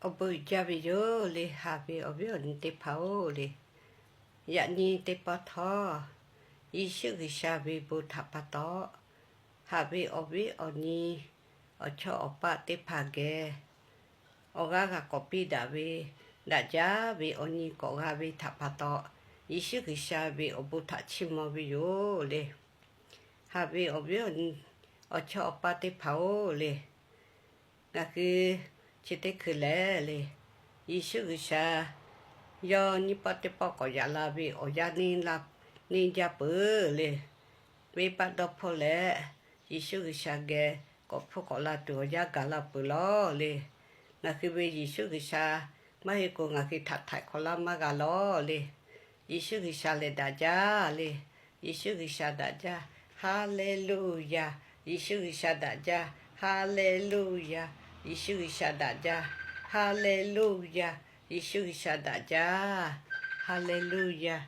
Awˬ bon uiˍ jaˇ ve yoˬ le, haꞈ ve awˬ viˉ awˬ nyi teˇ hpaˍ-oˬ le. Yaꞈ nyi teˇ pawˆ htawˇ, Yeˍsuˆ G'uiˬsha ve bon htaꞈ pa taw, haꞈ ve awˬ viˉ awˬ nyi, awˬ chawˇ awˬ paˆ teˇ hpaˍ geh awˬ g'aˇ g'a k'awꞈ piˇ daꞈ ve, daꞈ jaˇ ve awˬ nyi k'awꞈ g'a ve htaꞈ pa taw, Yeˍsuˆ G'uiˬsha ve awˬ bon htaꞈ chiˇ mvuh ve yoˬ le. Haꞈ ve awˬ viˉ awˬ nyi, awˬ chawˇ awˬ paˆ teˇ hpaˍ-oˬ le. Ngaˬ hui chi teˇ hkui lehˬ le, Yeˍsuˆ G'uiˬsha yawˇ nyiˇ pawˆ teˇ pawˆ k'awꞈ yaꞈ la ve awˬ yanˇ neˇ la, neˇ jaˇ peuˬ le. Venˇbaˆ dawˇ hpfuhˆ leh, Yeˍsuˆ G'uiˬsha geh k'awꞈ hpfuhˆ k'awꞈ la tuˬ awˬ yanˇ gaˬ la peuˬ lawˬ le. Ngaˬ hui ve Yeˍsuˆ G'uiˬsha maˇ heˆ k'o ngaˬ hui htaꞈ htaiˍ hk'awꞈ laˇ maˇ g'a lawˬ le. Yeˍsuˆ G'uiˬsha lehˬ daꞈ jaˇ le. Yeˍsuˆ G'uiˬsha daꞈ jaˇ. Haˍleˍluˆyaˍ. Yeˍsuˆ G'uiˬsha daꞈ jaˇ. Haˍleˍluˆyaˍ. Yeˍsuˆ G'uiˬsha daꞈ jaˇ. Haˍleˍluˆyaˍ. Yeˍsuˆ G'uiˬsha daꞈ jaˇ. Haˍleˍluˆyaˍ.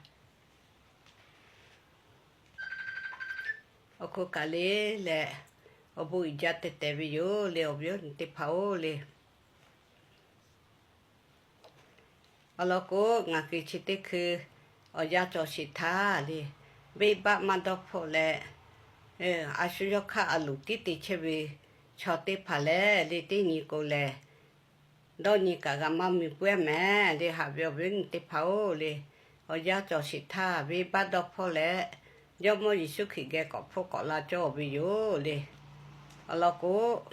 Awˬ hk'oˆ kaꞈ le leh, awˬ bon uiˍ jaˇ teh teh ve yoˬ le, awˬ viˉ awˬ nyi teˇ hpaˍ-oˬ le. Awˬ lawn k'o, ngaˬ hui chi teˇ hkui awˬ yanˇ cawˬ sheˍ htaˇ le, venˇbaˆ maˇ dawˇ hpfuhˆ leh, a shu yawˇ hk'aˇ a loˍ tiˉ te chehˇ ve chaw teˇ hpaˍ lehˬ le, teˇ nyi k'o lehˬ, dawˇ nyi kaꞈ g'a maˇ mui puiˉ mehˍ le, haꞈ ve awˬ viˉ awˬ nyi teˇ hpaˍ-oˬ le. Awˬ yanˇ cawˬ sheˍ htaˇ venˇbaˆ dawˇ hpfuhˆ leh, Jawˇmawˇ Yeˍsuˆ Hkriꞈ geh k'awꞈ hpfuhˆ k'awꞈ la cawˇ ve yoˬ le. Awˬ lawn k'o,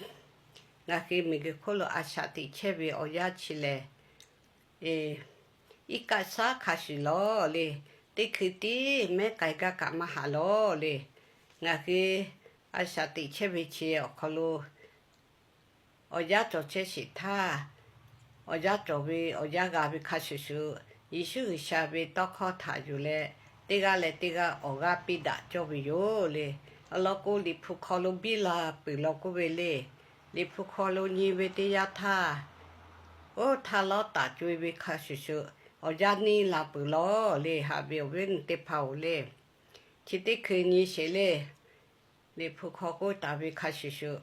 ngaˬ hui miˬguiˬ hk'oˆ lo a shaꞈ teꞈ chehˇ ve awˬ yanˇ chi lehˬ, iˉ kaˆ shaˉ hk'a shuˍ lawˬ le, teˇ hkui tiˉ mehˉ k'ai gaˇ kaꞈ maˇ haꞈ lawˬ le. Ngaˬ hui a shaꞈ teꞈ chehˇ ve chi awˬ hk'aw lo awˬ yanˇ cawˬ chehˇ sheˍ htaˇ, awˬ yanˇ cawˬ ve awˬ yanˇ g'a ve hk'a shuˍ shuˍ, Yeˍsuˆ G'uiˬsha ve tawˇ hkawˇ htaꞈ yuˬ leh, teˇ g'aˇ leh teˇ g'aˇ awˬ g'aˇ piˇ daꞈ cawˇ ve yoˬ le. Awˬ lawn k'o, Liꞈ hpu hk'aw lo biˇ la peuˬ lawˬ k'oˆ ve le. Liꞈ hpu hk'aw lo nyi ve teˇ yanˇ htaˇ, oˇ htaˇ lawˉ taˍ co-e ve hk'a shuˍ shuˍ, awˬ yanˇ neˇ la peuˬ lawˬ le, haꞈ ve awˬ viˉ awˬ nyi teˇ hpaˍ-oˬ le. Chi teˇ hkui nyi sheˍ le. Liꞈ hpu hk'aw k'oˆ taˍ ve hk'a shuˍ shuˍ,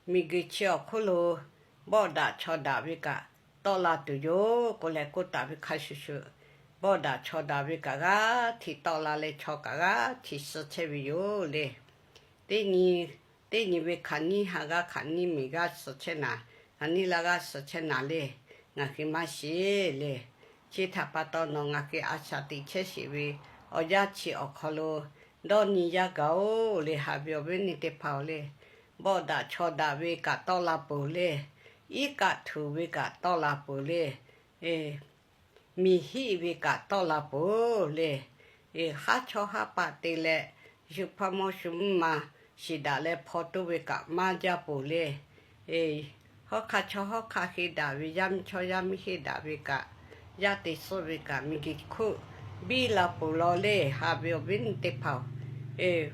miˬguiˬ chi awˬ hk'oˆ lo bawˆ daꞈ chaw daꞈ ve kaꞈ tawˆ la tuˬ yoˬ k'oˆ leh k'oˆ taˍ ve hk'a shuˍ shuˍ, bawˆ daꞈ chaw daꞈ ve kaꞈ g'aˇ htiꞈ tawˆ la leh chaw kaꞈ g'aˇ htiꞈ suh chehˇ ve yoˬ le. Teˇ nyi, teˇ nyi ve hk'aˬ nyiˇ ha g'aˇ hk'aˬ nyiˇ miˬ g'aˇ suh chehˇ naˍ, hk'aˬ nyiˇ la g'aˇ suh chehˇ naˍ le, ngaˬ hui maˇ shiˍ le. Chi htaꞈ pa taw nawˬ ngaˬ hui a shaꞈ teꞈ chehˇ sheˍ ve awˬ yanˇ chi awˬ hk'aw lo dawˇ nyi yaˇ gaˬ-oˬ le, haꞈ ve awˬ viˉ awˬ nyi teˇ hpaˍ-oˬ le. Bawˆ daꞈ chaw daꞈ ve kaꞈ tawˆ la peuˬ le. Iˉ kaˆ htuꞈ ve kaꞈ tawˆ la peuˬ le. Miˬ hiˆ ve kaꞈ tawˆ la peuˬ le. Haˉ chawˇ haˉ paˆ te leh, shu hpawˇ mawˇ shu mvuhˇ ma shiˍ daꞈ leh hpaw toˇ ve kaꞈ maˇ jaˇ peuˬ le. Hawˉ hk'aˇ chawˇ hawˉ hk'aˇ henˇ daꞈ ve, yaˇ miˇ chawˇ yaˇ miˇ henˇ daꞈ ve kaꞈ, yaˇ te suhˆ ve kaꞈ miˬguiˬ hk'oˆ biˇ la peuˬ lawˬ le, haꞈ ve awˬ viˉ awˬ nyi teˇ hpaˍ-oˬ.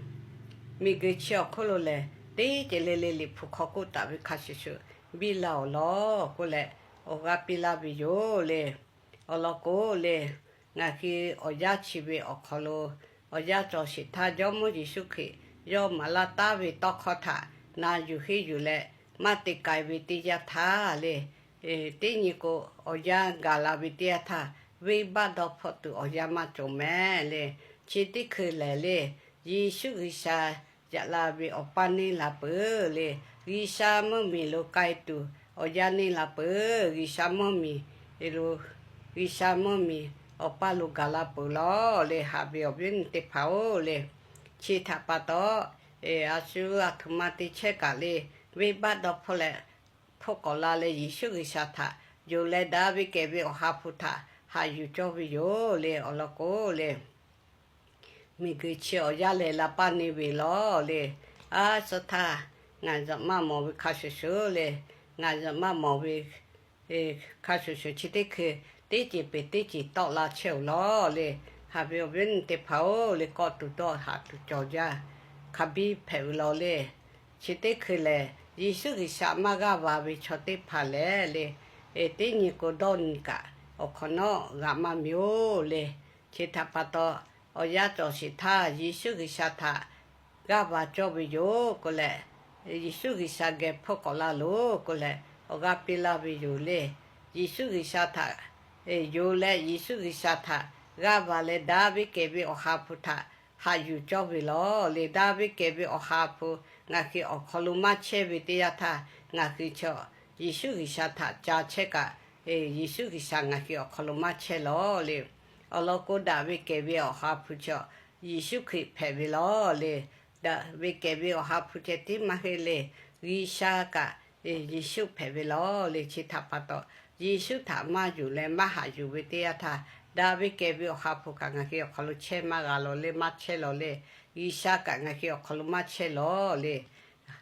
Miˬguiˬ chi awˬ hk'oˆ lo lehˬ, teˇ ceuˬ le le Liꞈ hpu hk'aw k'oˆ taˍ ve hk'a shuˍ shuˍ biˇ la-oˬ lawˬ k'oˆ leh, awˬ g'aˇ piˇ laˇ ve yoˬ le. Awˬ lawn k'o le, ngaˬ hui awˬ yanˇ chi ve awˬ hk'aw lo, awˬ yanˇ cawˬ sheˍ htaˇ Jawˇmawˇ Yeˍsuˆ Hkriꞈ yawˇ maˍ laˇ taˉ ve tawˇ hkawˇ htaꞈ na yuˬ henˇ yuˬ leh maˇ te k'ai ve teˇ yanˇ htaˇ le, teˇ nyi k'o, awˬ yanˇ gaˬ la ve teˇ yanˇ htaˇ, venˇbaˆ dawˇ hpfuhˆ tuˬ awˬ yanˇ maˇ cawˬ mehˍ le. Chi teˇ hkui lehˬ le, Yeˍsuˆ G'uiˬsha yaꞈ la ve awˬ paˇ neˇ la peuˬ le. G'uiˬsha mvuhˇmiˬ lo k'ai tuˬ awˬ yanˇ neˇ la peuˬ. G'uiˬsha mvuhˇmiˬ lo, G'uiˬsha mvuhˇmiˬ awˬ paˇ lo gaˬ la peuˬ lawˬ le, haꞈ ve awˬ viˉ awˬ nyi teˇ hpaˍ-oˬ le. Chi htaꞈ pa taw, a shu aˬ htoꞈ ma te chehˇ kaꞈ le, venˇbaˆ dawˇ hpfuhˆ leh hpfuhˆ k'awꞈ la leh Yeˍsuˆ G'uiˬsha htaꞈ yonˍ leh daꞈ ve kehˬ ve Awˬ ha hpu htaꞈ haꞈ yuˬ cawˇ ve yoˬ le. Awˬ lawn k'o le, miˬguiˬ chi awˬ yanˇ lehˬ la paˇ neˇ ve lawˬ le. A suh htaˇ ngaˬ zuhꞈ maˇ mawˬ ve hk'a shuˍ shuˍ le, ngaˬ zuhꞈ maˇ mawˬ ve hk'a shuˍ shuˍ chi teˇ hkui teˇ ceuˬ peuˬ teˇ ceuˬ tawˆ la chehˇ-oˬ lawˬ le. Haꞈ ve awˬ viˉ awˬ nyi teˇ hpaˍ-oˬ le, kawˆ tuˬ dawˇ haꞈ tuˬ cawˬ jaˇ, hk'a biˇ hpehꞈ ve lawˬ le. Chi teˇ hkui lehˬ, Yeˍsuˆ G'uiˬsha maˇ g'aˇ va ve chaw teˇ hpaˍ lehˬ le, teˇ nyi k'o dawˇ nyi kaꞈ awˬ hk'awꞈ nawˉ g'a maˇ miˬ-oˬ le. Chi htaꞈ pa taw, awˬ yanˇ cawˬ sheˍ htaˇ Yeˍsuˆ G'uiˬsha htaꞈ g'aˇ va cawˇ ve yoˬ k'oˆ leh, Yeˍsuˆ G'uiˬsha geh hpfuhˆ k'awꞈ la loˬ k'oˆ leh, awˬ g'aˇ piˇ laˇ ve yoˬ le. Yeˍsuˆ G'uiˬsha htaꞈ yonˍ leh, Yeˍsuˆ G'uiˬsha htaꞈ g'aˇ va leh, daꞈ ve kehˬ ve Awˬ ha hpu htaꞈ haꞈ yuˬ cawˇ ve lawˬ le. Daꞈ ve kehˬ ve Awˬ ha hpu ngaˬ hui awˬ hk'aw lo maˇ chehˇ ve teˇ yanˇ htaˇ, ngaˬ hui chaw Yeˍsuˆ G'uiˬsha htaꞈ ca chehˇ kaꞈ, Yeˍsuˆ G'uiˬsha ngaˬ hui awˬ hk'aw lo maˇ chehˇ lawˬ le. Awˬ lawn k'o, daꞈ ve kehˬ ve Awˬ ha hpu chaw Yeˍsuˆ Hkriꞈ hpehꞈ ve lawˬ le. Daꞈ ve kehˬ ve Awˬ ha hpu ceh tiˉ maˇ heˆ le. G'uiˬsha kaꞈ Yeˍsuˆ hpehꞈ ve lawˬ le. Chi htaꞈ pa taw, Yeˍsuˆ htaꞈ maˇ yonˍ leh maˇ haꞈ yuˬ ve teˇ yanˇ htaˇ, daꞈ ve kehˬ ve Awˬ ha hpu kaꞈ ngaˬ hui awˬ hk'aw lo chehˇ maˇ g'a lawˬ le, maˇ chehˇ lawˬ le. G'uiˬsha kaꞈ ngaˬ hui awˬ hk'aw lo maˇ chehˇ lawˬ le.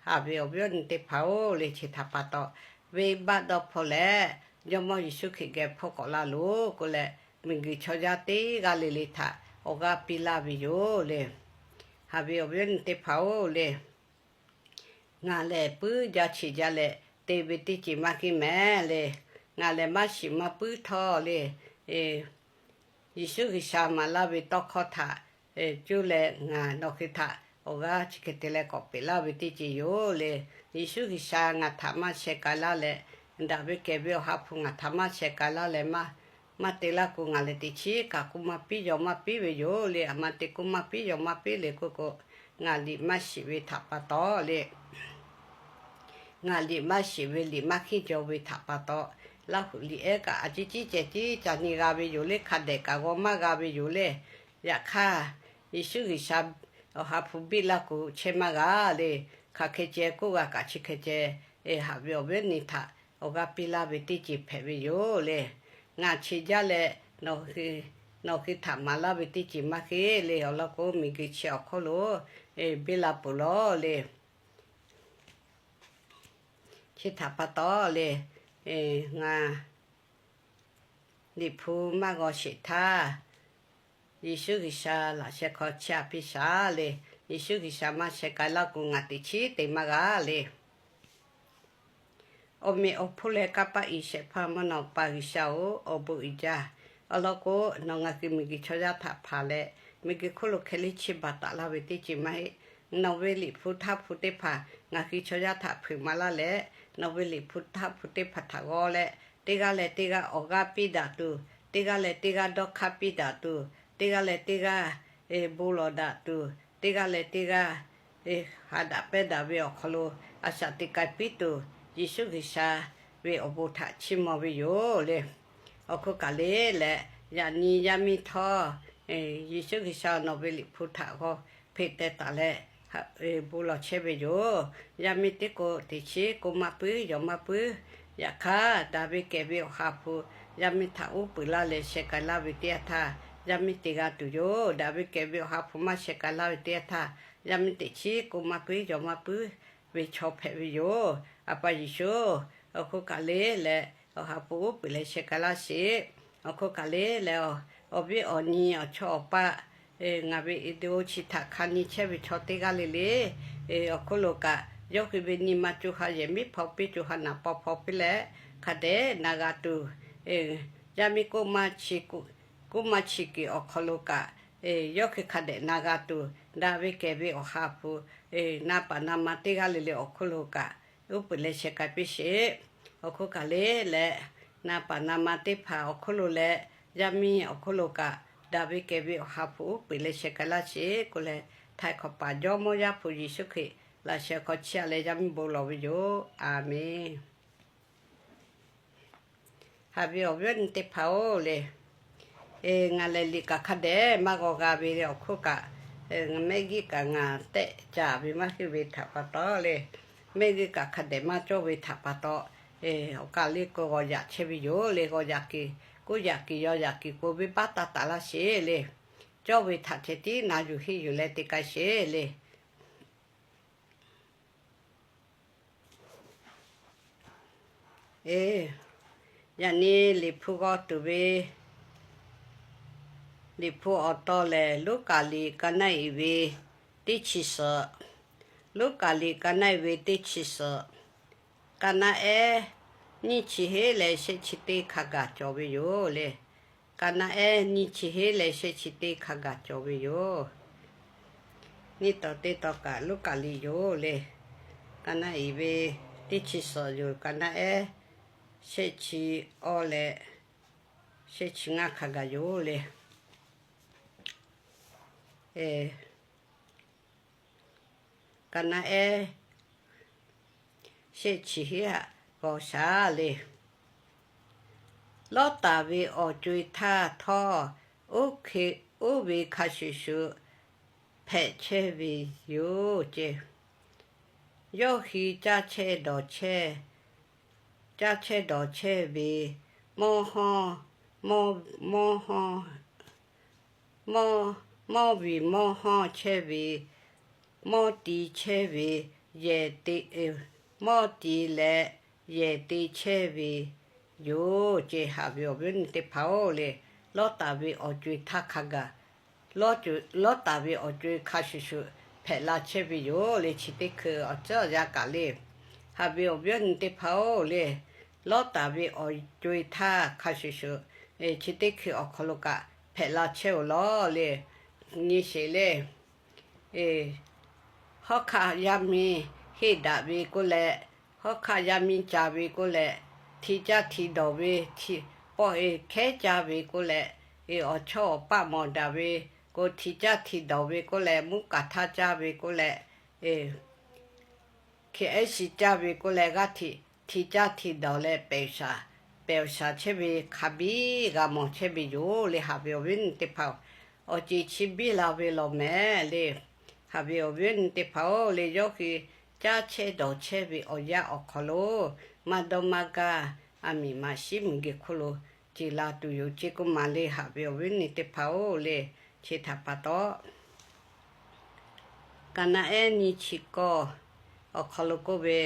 Haꞈ ve awˬ viˉ awˬ nyi teˇ hpaˍ-oˬ le, chi htaꞈ pa taw, venˇbaˆ dawˇ hpfuhˇ leh Jawˇmawˇ Yeˍsuˆ Hkriꞈ geh hpfuhˇ k'awꞈ laˇ loˬ k'oˆ leh, miˬguiˬ chaw yaˇ teˇ g'aˇ le le htaꞈ awˬ g'aˇ piˇ laˇ ve yoˬ le. Haꞈ ve awˬ viˉ awˬ nyi teˇ hpaˍ-oˬ le, ngaˬ lehˬ puiˉ jaˇ cheˬ jaˇ leh te ve teˇ ceuˬ maˇ heˆ mehˍ le. Ngaˬ lehˬ maˇ shiˍ maˇ puiˉ htawˇ le, Yeˍsuˆ G'uiˬsha maˍ laˇ ve tawˇ hkawˇ htaꞈ cuˇ leh ngaˬ nawˬ hui htaꞈ awˬ g'aˇ chi hk'e te leh k'awꞈ peꞈ laˇ ve teˇ ceuˬ yoˬ le. Yeˍsuˆ G'uiˬsha ngaˬ htaꞈ maˇ sheh k'ai laˇ leh, daꞈ ve kehˬ ve Awˬ ha hpu ngaˬ htaꞈ maˇ sheh k'ai laˇ leh, maˇ te laˇ k'o, ngaˬ lehˬ teꞈ chiˉ kaꞈ k'oˆ maˇ piˉ yaw maˇ piˉ ve yoˬ le. Aˬ ma te k'oˆ maˇ piˉ yaw maˇ piˉ le k'oˆ k'o, ngaˬ liꞈ maˇ shiˍ ve htaꞈ pa taw le. Ngaˬ liꞈ maˇ shiˍ ve liꞈ maˇ hkiˉ jaw ve htaꞈ pa taw, Laˇ huˍ liꞈ ehˉ kaꞈ a ciˉ ciˉ ceh tiˉ ca nyi g'a ve yoˬ le. Hk'a dehꞈ kaꞈ g'aw maˇ g'a ve yoˬ le. Yaꞈ hk'aˇ, Yeˍsuˆ G'uiˬsha Awˬ ha hpu biˇ laˇ k'o chehˇ maˇ g'a le. Hk'aˬ hk'e ceh k'oˆ g'a kaꞈ chi hk'e ceh, haꞈ ve awˬ viˉ awˬ nyi htaꞈ awˬ g'aˇ piˇ laˇ ve teˇ ceuˬ hpehꞈ ve yoˬ le. Ngaˬ cheˬ jaˇ leh, nawˬ hui htaꞈ maˍ laˇ ve teˇ ceuˬ maˇ heˆ le. Awˬ lawn k'o, miˬguiˬ chi awˬ hk'oˆ lo biˇ la peuˬ lawˬ le. Chi htaꞈ pa taw le, ngaˬ Liꞈ hpu maˇ g'aw sheˍ htaˇ, Yeˍsuˆ G'uiˬsha laꞈ sheh hk'aw chiˇ aꞈ piˇ shaˍ le. Yeˍsuˆ G'uiˬsha maˇ sheh k'ai laˇ k'o, ngaˬ teꞈ chiˉ te maˇ g'a le. Awˬ meꞈ awˬ hponˇ leh kanˇ paˆ iˍ shehˍ hpaˇ mvuhˇ naw pa G'uiˬsha-oˬ, awˬ bon uiˍ jaˇ. Awˬ lawn k'o, nawˬ ngaˬ hui miˬguiˬ chaw yaˇ htaꞈ hpanˍ leh, miˬguiˬ hk'oˆ lo hkeh liˇ chiˇ baˬ taˍ laˇ ve teˇ ceuˬ maˇ heˆ. Nawˬ ve Liꞈ hpu htaˇ hpu teˇ hpaˍ ngaˬ hui chaw yaˇ htaꞈ hpeuꞈ maˍ laˇ leh, nawˬ ve Liꞈ hpu htaˇ hpu teˇ hpaˍ htaꞈ g'aw leh, teˇ g'aˇ leh teˇ g'aˇ awˬ g'aˇ piˇ daꞈ tuˬ, teˇ g'aˇ leh teˇ g'aˇ dawˇ hk'aˇ piˇ daꞈ tuˬ, teˇ g'aˇ leh teˇ g'aˇ bon lawˬ daꞈ tuˬ, teˇ g'aˇ leh teˇ g'aˇ ha daꞈ pehˇ daꞈ ve awˬ hk'aw lo a shaꞈ teꞈ k'ai piˇ tuˬ, Yeˍsuˆ G'uiˬsha ve awˬ bon htaꞈ chiˇ mvuh ve yoˬ le. Awˬ hk'oˆ kaꞈ le leh, yaꞈ nyi yaˇ miˇ htawˇ, Yeˍsuˆ G'uiˬsha nawˬ ve Liꞈ hpu htaꞈ g'aw hpeꞈ teh taˍ leh, bon lawˬ chehˇ ve yoˬ. Yaˇ miˇ teˇ k'o teꞈ chiˉ k'oˆ maˇ puiˉ yaw maˇ puiˉ. Yaꞈ hk'aˇ, daꞈ ve kehˬ ve Awˬ ha hpu yaˇ miˇ htaꞈ uˉ peunˍ laˇ leh sheh k'ai laˇ ve teˇ yanˇ htaˇ, yaˇ miˇ te g'a tuˬ yoˬ. Daꞈ ve kehˬ ve Awˬ ha hpu maˇ sheh k'ai laˇ ve teˇ yanˇ htaˇ, yaˇ miˇ teꞈ chiˉ k'oˆ maˇ puiˉ yaw maˇ puiˉ ve chaw hpehꞈ ve yoˬ. A pa Yeˍsuˆ, awˬ hk'oˆ kaꞈ le leh, Awˬ ha hpu uˉ peunˍ leh sheh k'ai laˇ sheˍ. Awˬ hk'oˆ kaꞈ le leh, awˬ viˉ awˬ nyi awˬ chawˇ awˬ paˆ, ngaˬ ve video chi htaꞈ hk'a nyi chehˇ ve chaw teˇ g'aˇ le le, awˬ hk'oˆ lo kaꞈ yawˇ hui ve nyi ma co ha yehˬ miˉ hpaw piˇ, co ha naˍ paw hpaw piˇ leh, hk'a dehꞈ na g'a tuˬ, yaˇ miˇ k'oˆ maˇ chi kuˬ, k'oˆ maˇ chi kuˬ awˬ hk'aw lo kaꞈ, yawˇ hui hk'a dehꞈ na g'a tuˬ, daꞈ ve kehˬ ve Awˬ ha hpu na paˍ na ma teˇ g'aˇ le le awˬ hk'oˆ lo kaꞈ, uˉ peunˍ leh sheh k'ai piˇ sheˍ. Awˬ hk'oˆ kaꞈ le leh, na paˍ na ma teˇ hpaˍ awˬ hk'oˆ lo leh, yaˇ miˇ awˬ hk'oˆ lo kaꞈ, daꞈ ve kehˬ ve Awˬ ha hpu uˉ peunˍ leh sheh k'ai laˇ sheˍ k'oˆ leh, Htaiˍ hk'awꞈ paˍ Jawˇmawˇ Yaˇ hpu Yeˍsuˆ Hkriꞈ laꞈ sheh hk'aw chiˇ aꞈ leh yaˇ miˇ bon lawˬ ve yoˬ. Aˬmenˍ. Haꞈ ve awˬ viˉ awˬ nyi teˇ hpaˍ-oˬ le, ngaˬ lehˬ liꞈ kaꞈ hk'a dehꞈ maˇ g'aw g'a ve awˬ hk'oˆ kaꞈ, mehˆ g'uiˇ kaꞈ ngaˬ tehˆ ca ve maˇ heˆ ve htaꞈ pa taw le, mehˆ g'uiˇ kaꞈ hk'a dehꞈ maˇ cawˇ ve htaꞈ pa taw, awˬ kaˬ liˇ k'o g'aw yaꞈ chehˇ ve yoˬ le. G'aw yaꞈ kuiˬ, k'oˆ yaꞈ kuiˬ yaw yaꞈ kuiˬ k'o, venˇbaˆ taˇ taˍ laˇ sheˍ le. Cawˇ ve htaꞈ ceh tiˉ na yuˬ henˇ yuˬ leh te k'ai sheˍ le. Yaꞈ nyi Liꞈ hpu g'aw tuˬ ve Liꞈ hpu awˬ taw lehˬ, Luˉkaꞈ liꞈ ka naˆ iˍ ve teˇ chi suhˍ. Luˉkaꞈ liꞈ ka naˆ iˍ ve teˇ chi suhˍ. Ka naˆ ehˉ nyiˇ chi heˉ leh shehˆ chi teˇ hk'a gaˬ cawˬ ve yoˬ le. Ka naˆ ehˉ nyiˇ chi heˉ leh shehˆ chi teˇ hk'a gaˬ cawˬ ve yoˬ. Nyiˇ taw teˇ taw kaꞈ Luˉkaꞈ liꞈ yoˬ le. Ka naˆ iˍ ve teˇ chi suhˍ yoˬ. Ka naˆ ehˉ shehˆ chi awˇ leh shehˆ chi ngaˇ hk'a gaˬ yoˬ le. Ka naˆ ehˉ shehˆ chi hiˆ haꞈ g'awˬ shaˍ le. Lawˇtaˍ ve awˬ co-e htaˇ htawˇ, oˇ hk'e oˇ ve hk'a shuˍ shuˍ hpehꞈ chehˇ ve yoˬ ceˇ. Yawˇ hui caˇ chehˇ dawˬ chehˇ, caˇ chehˇ dawˬ chehˇ ve, mawˇ hawˇ, mawˇ, mawˇ hawˇ, mawˇ, mawˇ viˬ mawˇ hawˇ chehˇ ve, mawˇ ti chehˇ ve, yehˬ te, mawˇ ti leh yehˬ te chehˇ ve yoˬ ceˇ. Haꞈ ve awˬ viˉ awˬ nyi teˇ hpaˍ-oˬ le, Lawˇtaˍ ve awˬ co-e htaˇ hk'a gaˬ, Lawˇtaˍ ve awˬ co-e hk'a shuˍ shuˍ hpehꞈ la chehˇ ve yoˬ le. Chi teˇ hkui awˬ tcuhˉ awˬ yanˇ kaꞈ le, haꞈ ve awˬ viˉ awˬ nyi teˇ hpaˍ-oˬ le, Lawˇtaˍ ve awˬ co-e htaˇ hk'a shuˍ shuˍ, chi teˇ hkui awˬ hk'aw lo kaꞈ hpehꞈ la chehˇ-oˬ lawˬ le. Nyi sheˍ le, hawˉ hk'aˆ yaˇ miˇ henˇ daꞈ ve k'oˆ leh, hawˉ hk'aˆ yaˇ miˇ ca ve k'oˆ leh, hti caˇ hti dawˬ ve, pawˆ e hkehˉ caˇ ve k'oˆ leh, awˬ chawˇ awˬ paˆ mawˬ daꞈ ve k'o, hti caˇ hti dawˬ ve k'oˆ leh, mvuhˇ kaˍ htaˇ caˇ ve k'oˆ leh, hkeh ehˉ shi caˇ ve k'oˆ leh, g'aˇ hti, hti caˇ hti dawˬ leh pehˬ shaˍ, pehˬ shaˍ chehˇ ve hk'a biˇ g'a mawˬ chehˇ ve yoˬ le. Haꞈ ve awˬ viˉ awˬ nyi teˇ hpaˍ-oˬ, awˬ ceˬ chi biˇ la ve lawˬ mehˍ le. Haꞈ ve awˬ viˉ awˬ nyi teˇ hpaˍ-oˬ le, yawˇ hui caˇ chehˇ dawˬ chehˇ ve awˬ yanˇ awˬ hk'aw lo maˇ dawˇ maˇ gaˇ, aˬ miˍ maꞈ shiˉ miˬ guiˬ hk'oˆ lo ceˬ la tuˬ yoˬ ceˇ k'oˆ maˍ le. Haꞈ ve awˬ viˉ awˬ nyi teˇ hpaˍ-oˬ le, chi htaꞈ pa taw, Ka naˆ ehˉ nyi chi kawˇ awˬ hk'aw lo k'oˆ ve,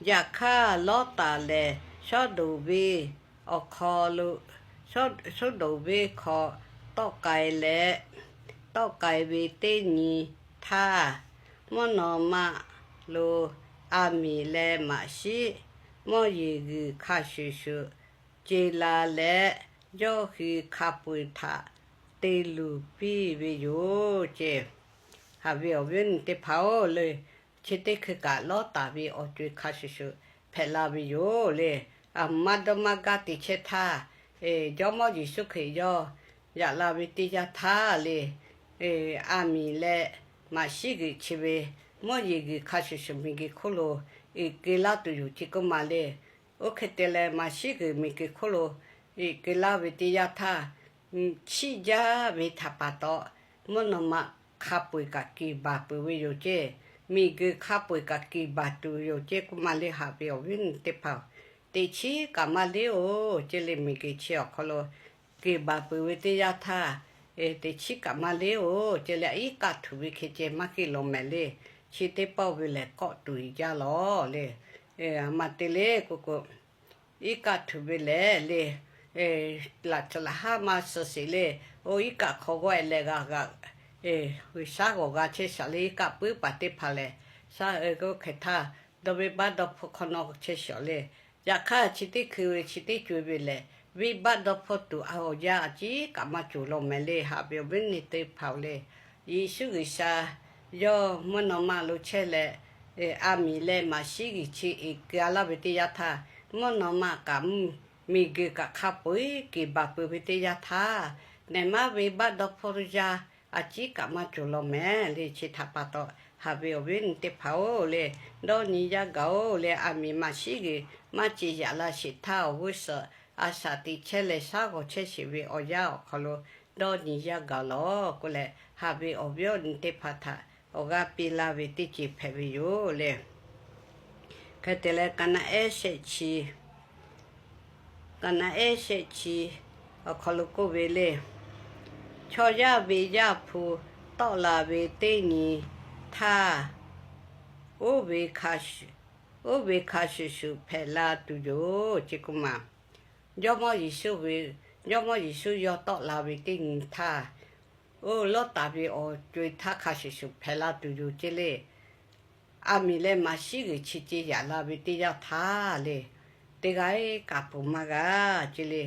yaꞈ hk'aˇ Lawˇtaˍ lehˬ, Sawˉdonˍ venˇ awˬ hk'aw lo, Sawˉdonˍ venˇ hk'aw tawˆ k'ai leh, tawˆ k'ai ve teˇ nyi htaˇ, mvuhˇ naw ma lo aˬ miˍ leh maꞈ shiˉ mawˇ yeˬ g'uiˬ hk'a shuˍ shuˍ ce la leh, yawˇ hui hk'a peu-eˬ htaꞈ te luˬ piˇ ve yoˬ ceˇ. Haꞈ ve awˬ viˉ awˬ nyi teˇ hpaˍ-oˬ le, chi teˇ hkui kaꞈ Lawˇtaˍ ve awˬ co-e hk'a shuˍ shuˍ hpehꞈ la ve yoˬ le. Aˬ, maˇ dawˇ maˇ gaˇ te chehˇ htaˇ, Jawˇmawˇ Yeˍsuˆ Hkriꞈ yawˇ yaꞈ la ve teˇ yanˇ htaˇ le, aˬ miˍ leh maꞈ shiˉ g'uiˬ chi ve mawˇ yeˬ g'uiˬ hk'a shuˍ shuˍ miˬ guiˬ hk'oˆ lo uiˍ keu laˇ tuˬ yoˬ ceˇ k'oˆ maˍ le. Oˇ hk'e te leh maꞈ shiˉ g'uiˬ miˬ guiˬ hk'oˆ lo uiˍ keu laˇ ve teˇ yanˇ htaˇ, chiˇ jaˇ ve htaꞈ pa taw, mvuhˇ naw ma hk'a peu-eˬ kaꞈ kiˬ baˬ peuˬ ve yoˬ ceˇ. Miˬ guiˬ hk'a peu-eˬ kaꞈ kiˬ baˬ tuˬ yoˬ ceˇ k'oˆ maˍ le. Haꞈ ve awˬ viˉ awˬ nyi teˇ hpaˍ-oˬ, teꞈ chiˉ kaꞈ maˇ leˉ-oˬ ceˇ le. Miˬ guiˬ chi awˬ hk'aw lo kiˬ baˬ peuˬ ve teˇ yanˇ htaˇ, teꞈ chiˉ kaꞈ maˇ leˉ-oˬ ceˇ le. Iˉ kaˆ htuꞈ ve hk'e ceh maˇ heˆ law mehˍ le. Chi teˇ pawˆ ve lehˬ kawˆ tuˬ jaˇ lawˬ le. Aˬ, maˇ te le k'o k'o, iˉ kaˆ htuꞈ ve lehˬ le, laꞈ tcuhˍ laꞈ haˉ maˇ suh sheˍ le. Oˇ iˉ kaˆ hk'aw g'awˇ e leh g'a g'a, G'uiˬsha g'awˬ g'a chehˇ shaˍ le. Iˉ kaˆ puiˉ paˍ teˇ hpaˍ lehˬ, shaˉ e k'oˆ hk'e htaˇ, dawˇ venˇ baˆ dawˇ hpawˇ hk'awꞈ nawˇ chehˇ shaˍ le. Yaꞈ hk'aˇ chi teˇ hkui ve chi teˇ co-e ve lehˬ, venˇ baˆ dawˇ hpawˇ tuˬ awˬ yanˇ a ciˉ kaꞈ maˇ cawˬ law mehˍ le. Haꞈ ve awˬ viˉ awˬ nyi teˇ hpaˍ-oˬ le, Yeˍsuˆ G'uiˬsha yawˇ mvuhˇ naw ma lo chehˇ leh, aˬ miˍ leh maꞈ shiˉ g'uiˬ chi uiˍ keu laˇ ve teˇ yanˇ htaˇ, mvuhˇ naw ma kaꞈ, miˬ guiˬ kaꞈ hk'a peu-eˬ kiˬ baˬ peuˬ ve teˇ yanˇ htaˇ, nehˬ maˇ venˇ baˆ dawˇ hpawˇ yaˇ a ciˉ kaꞈ maˇ cawˬ law mehˍ le. Chi htaꞈ pa taw, haꞈ ve awˬ viˉ awˬ nyi teˇ hpaˍ-oˬ le, dawˇ nyi yaˇ gaˬ-oˬ le. Aˬ miˍ maꞈ shiˉ g'uiˬ maˇ ce yaꞈ la sheˍ htaˇ, awˬ g'uˇ suhˍ a shaꞈ teꞈ chehˇ leh shaˉ g'awˬ chehˇ sheˍ ve awˬ yanˇ awˬ hk'aw lo dawˇ nyi yaˇ gaˬ lawˬ k'oˆ leh, haꞈ ve awˬ viˉ awˬ nyi teˇ hpaˍ htaꞈ awˬ g'aˇ piˇ laˇ ve teˇ ceuˬ hpehꞈ ve yoˬ le. Hk'e te leh, Ka naˆ ehˉ shehˆ chi, Ka naˆ ehˉ shehˆ chi awˬ hk'aw lo k'oˆ ve le, chaw yaˇ ve Yaˇ hpu tawˆ la ve teˇ nyi htaˇ, oˇ ve hk'a shuˍ, oˇ ve hk'a shuˍ shuˍ hpehꞈ la tuˬ yoˬ ceˇ k'oˆ maˍ. Jawˇmawˇ Yeˍsuˆ ve, Jawˇmawˇ Yeˍsuˆ yawˇ tawˆ la ve teˇ nyi htaˇ, oˇ Lawˇtaˍ ve awˬ co-e htaˇ hk'a shuˍ shuˍ hpehꞈ la tuˬ yoˬ ceˇ le. Aˬ miˍ leh maꞈ shiˉ g'uiˬ chi ce yaꞈ la ve teˇ yanˇ htaˇ le, teˇ g'aˇ kaꞈ peuˬ maˇ g'a ceˇ le.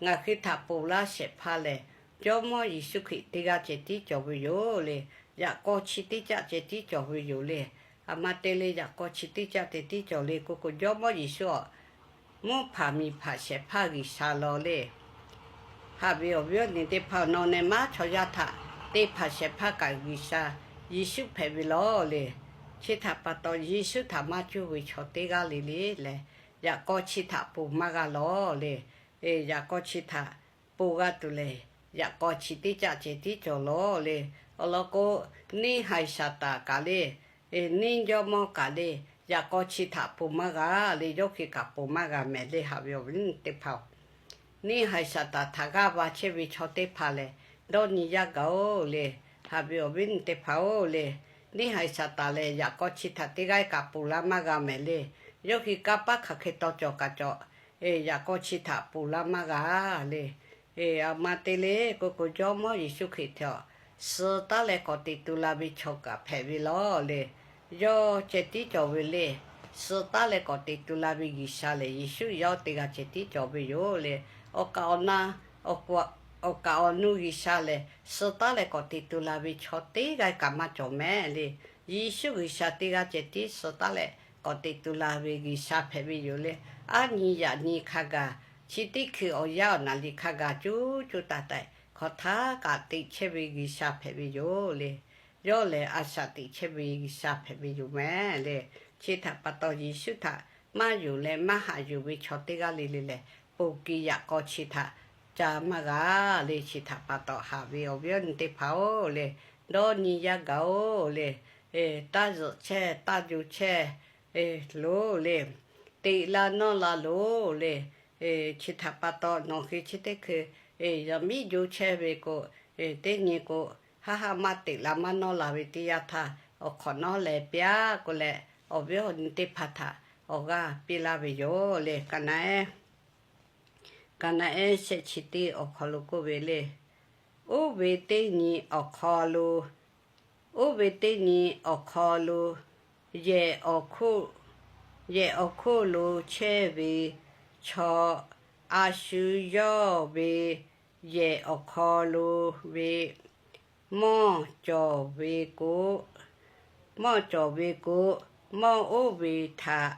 Ngaˬ hui htaꞈ ponˬ laˇ shehˍ hpaˇ lehˬ, Jawˇmawˇ Yeˍsuˆ Hkriꞈ teˇ g'aˇ ceh tiˉ cawˬ ve yoˬ le. Yaꞈ k'aw chi teˇ caˆ ceh tiˉ cawˬ ve yoˬ le. Aˬ ma te le, yaꞈ k'aw chi teˇ caˆ ceh tiˉ cawˬ le k'oˆ k'o, Jawˇmawˇ Yeˍsuˆ awˬ mvuhˇ hpaˍ miˬ hpaˍ shehˍ hpaˇ G'uiˬsha law le. Haꞈ ve awˬ viˉ awˬ nyi teˇ hpaˍ, nawˬ nehˬ maˉ chaw yaˇ htaꞈ te hpaˍ shehˍ hpaˇ kaꞈ G'uiˬsha Yeˍsuˆ hpehꞈ ve law le. Chi htaꞈ pa taw, Yeˍsuˆ htaꞈ maˇ cuˇ ve chaw teˇ g'aˇ le le lehˬ, yaꞈ k'aw chi htaꞈ ponˬ maˇ g'a law le. Yaꞈ k'aw chi htaꞈ ponˬ g'a tuˬ lehˬ, yaꞈ k'aw chi teˇ caˆ ceh tiˉ cawˬ law le. Awˬ lawn k'o, neˇ haiˬ Saˍtanˍ kaꞈ le, neˇ jawˇmawˇ kaꞈ le, yaꞈ k'aw chi htaꞈ ponˬ maˇ g'a le. Yawˇ hk'e kaꞈ ponˬ maˇ g'a mehˍ le. Haꞈ ve awˬ viˉ teˇ hpaˍ-oˬ, neˇ haiˬ Saˍtanˍ htaꞈ g'aˇ va chehˇ ve chaw teˇ hpaˍ lehˬ, dawˇ nyi yaˇ gaˬ-oˬ le. Haꞈ ve awˬ viˉ teˇ hpaˍ-oˬ le, neˇ haiˬ Saˍtanˍ lehˬ, yaꞈ k'aw chi htaꞈ teˇ g'aˇ kaꞈ ponˬ laˇ maˇ g'a mehˍ le. Yawˇ hk'e kanˇ paˆ hk'aˬ hk'e taw cawˬ kaꞈ cawˬ, yaꞈ k'aw chi htaꞈ ponˬ laˇ maˇ g'a le. Aˬ ma te le k'oˆ k'o, Jawˇmawˇ Yeˍsuˆ Hkriꞈ hteꞈ suh taˉ leh k'awꞈ teꞈ tu la ve chaw kaꞈ hpehꞈ ve law le. Yawˇ ceh tiˉ cawˬ ve le. Suh taˉ leh k'awꞈ teꞈ tu la ve G'uiˬsha lehˬ, Yeˍsuˆ yawˇ teˇ g'aˇ ceh tiˉ cawˬ ve yoˬ le. Awˬ kaˍ awˬ na, awˬ kaˍ awˬ nu G'uiˬsha lehˬ, suh taˉ leh k'awꞈ teꞈ tu la ve chaw teˇ g'aˇ kaꞈ maˇ cawˬ mehˍ le. Yeˍsuˆ G'uiˬsha teˇ g'aˇ ceh tiˉ suh taˉ leh k'awꞈ teꞈ tu la ve G'uiˬsha hpehꞈ ve yoˬ le. Aˉ nyi yaꞈ nyi hk'a gaˬ, chi teˇ hkui awˬ yanˇ awˬ naˍ riˍ hk'a gaˬ cuˇ cuˇ taiˍ taiˍ hk'aw htaˇ kaꞈ teꞈ chehˇ ve G'uiˬsha hpehꞈ ve yoˬ le. Yawˇ lehˬ, a shaꞈ teꞈ chehˇ ve G'uiˬsha hpehꞈ ve yoˬ mehˍ le. Chi htaꞈ pa taw, Yeˍsuˆ htaꞈ maˇ yonˍ leh maˇ haꞈ yuˬ ve chaw teˇ g'aˇ le le lehˬ, ponˬ kiˬ yaꞈ k'aw chi htaꞈ ca maˇ g'a le. Chi htaꞈ pa taw, haꞈ ve awˬ viˉ awˬ nyi teˇ hpaˍ-oˬ le, dawˇ nyi yaˇ gaˬ-oˬ le, taˇ zuhꞈ chehˇ taˇ jo chehˇ loˬ le, teꞈ la nawˇ la loˬ le. Chi htaꞈ pa taw, nawˬ hk'e chi teˇ hkui yaꞈ miˉ jo chehˇ ve k'o, teˇ nyi k'o, haˆ haˆ maˇ teꞈ la maˇ nawˇ la ve teˇ yanˇ htaˇ, awˬ hk'awꞈ nawˉ leh piˇ-aˬ k'oˆ leh, awˬ viˉ awˬ nyi teˇ hpaˍ htaꞈ awˬ g'aˇ piˇ laˇ ve yoˬ le. Kaˍnaˍehˉ, Kaˍnaˍehˉ shehˆ chi teˇ awˬ hk'aw lo k'oˆ ve le, oˇ ve teˇ nyi awˬ hk'aw lo, oˇ ve teˇ nyi awˬ hk'aw lo, yehˬ awˬ hk'oˆ, yehˬ awˬ hk'oˆ lo chehˇ ve chaw, a shu yawˇ ve yehˬ awˬ hk'aw lo ve mawˇ cawˬ ve k'o, mawˇ cawˬ ve k'o, mawˇ oˇ ve htaꞈ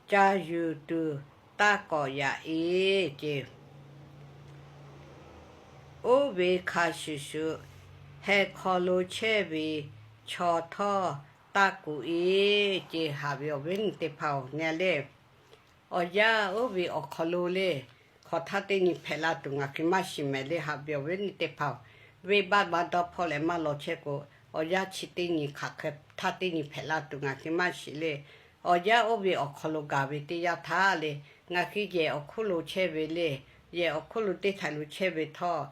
ca yuˬ tuˬ taˇ kawꞈ yaꞈ-e ce. Oˇ ve hk'a shuˍ shuˍ, heh hk'aw lo chehˇ ve chaw htawˇ taˇ kuˬ-e ce. Haꞈ ve awˬ viˉ awˬ nyi teˇ hpaˍ-oˬ, nyi le. Awˬ yanˇ oˇ ve awˬ hk'aw lo le, hk'aˬ htaˇ teˇ nyi hpehꞈ la tuˬ ngaˬ hk'e maˇ shiˍ mehˍ le. Haꞈ ve awˬ viˉ awˬ nyi teˇ hpaˍ-oˬ, venˇbaˆ maˇ dawˇ hpawˇ leh maˇ law chehˇ k'o, awˬ yanˇ chi teˇ nyi hk'aˬ hk'e htaˇ teˇ nyi hpehꞈ la tuˬ ngaˬ hk'e maˇ shiˍ le. Awˬ yanˇ oˇ ve awˬ hk'aw lo gaˬ ve teˇ yanˇ htaˇ le, ngaˬ hk'e yehˬ awˬ hk'oˆ lo chehˇ ve le, yehˬ awˬ hk'oˆ lo teˇ htaiˍ lo chehˇ ve htawˇ,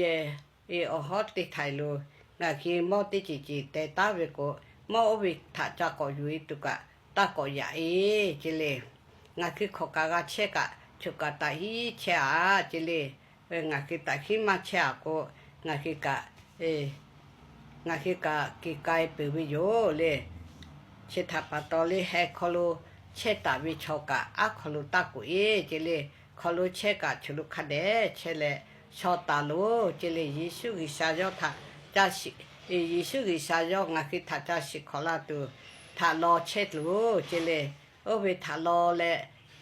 yehˬ awˬ hawˉ teˇ htaiˍ lo ngaˬ hk'e mawˇ teˇ ceuˬ ceuˬ teh taˉ ve k'o, mawˇ oˇ ve htaꞈ ca k'awꞈ yuˬ-e tuˬ kaꞈ taˇ k'awꞈ yaꞈ-e ce le. Ngaˬ hk'e hk'awꞈ kaꞈ g'a chehˇ kaꞈ, choˬ kaꞈ taꞈ hiˉ chehˇ-aˬ ce le. Ngaˬ hk'e taꞈ hiˉ maˇ chehˇ-aˬ k'o, ngaˬ hk'e kaꞈ ngaˬ hk'e kaꞈ kiˬ k'ai peuˬ ve yoˬ le. Chi htaꞈ pa taw le, heh hk'aw lo chehˇ taˍ ve chaw kaꞈ aˉ hk'aw lo taˇ kuˬ-e ce le. Hk'aw lo chehˇ kaꞈ choˬ lo hk'a dehꞈ chehˇ leh shaw taˍ loˬ ce le. Yeˍsuˆ G'uiˬsha yawˇ htaꞈ ca shiˍ, Yeˍsuˆ G'uiˬsha yawˇ ngaˬ hk'e htaꞈ ca shiˍ hk'awꞈ la tuˬ htaꞈ law chehˇ loˬ ce le. Oˇ ve htaꞈ law leh,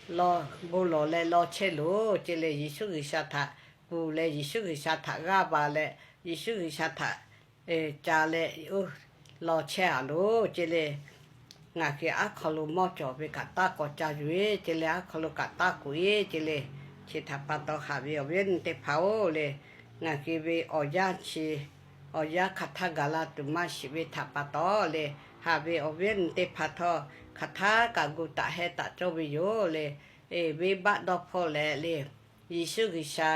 law, bon lawˬ leh law chehˇ loˬ ce le. Yeˍsuˆ G'uiˬsha htaꞈ kuˬ leh Yeˍsuˆ G'uiˬsha htaꞈ g'aˇ ba leh Yeˍsuˆ G'uiˬsha htaꞈ ca leh oˇ law chehˇ-aˬ loˬ ce le. Ngaˬ hk'e aˉ hk'aw lo mawˇ cawˬ ve kaꞈ taˇ k'awꞈ ca yuˬ-e ce le. Aˉ hk'aw lo kaꞈ taˇ kuˬ-e ce le. Chi htaꞈ pa taw haꞈ ve awˬ viˉ awˬ nyi teˇ hpaˍ-oˬ le, ngaˬ hk'e ve awˬ yanˇ chi, awˬ yanˇ hk'aˬ htaˇ gaˬ la tuˬ maˇ shiˍ ve htaꞈ pa taw le, haꞈ ve awˬ viˉ awˬ nyi teˇ hpaˍ htawˇ hk'aˬ htaˇ kaꞈ gu taꞈ heh taꞈ cawˇ ve yoˬ le. Venˇbaˆ dawˇ hpawˇ leh le, Yeˍsuˆ G'uiˬsha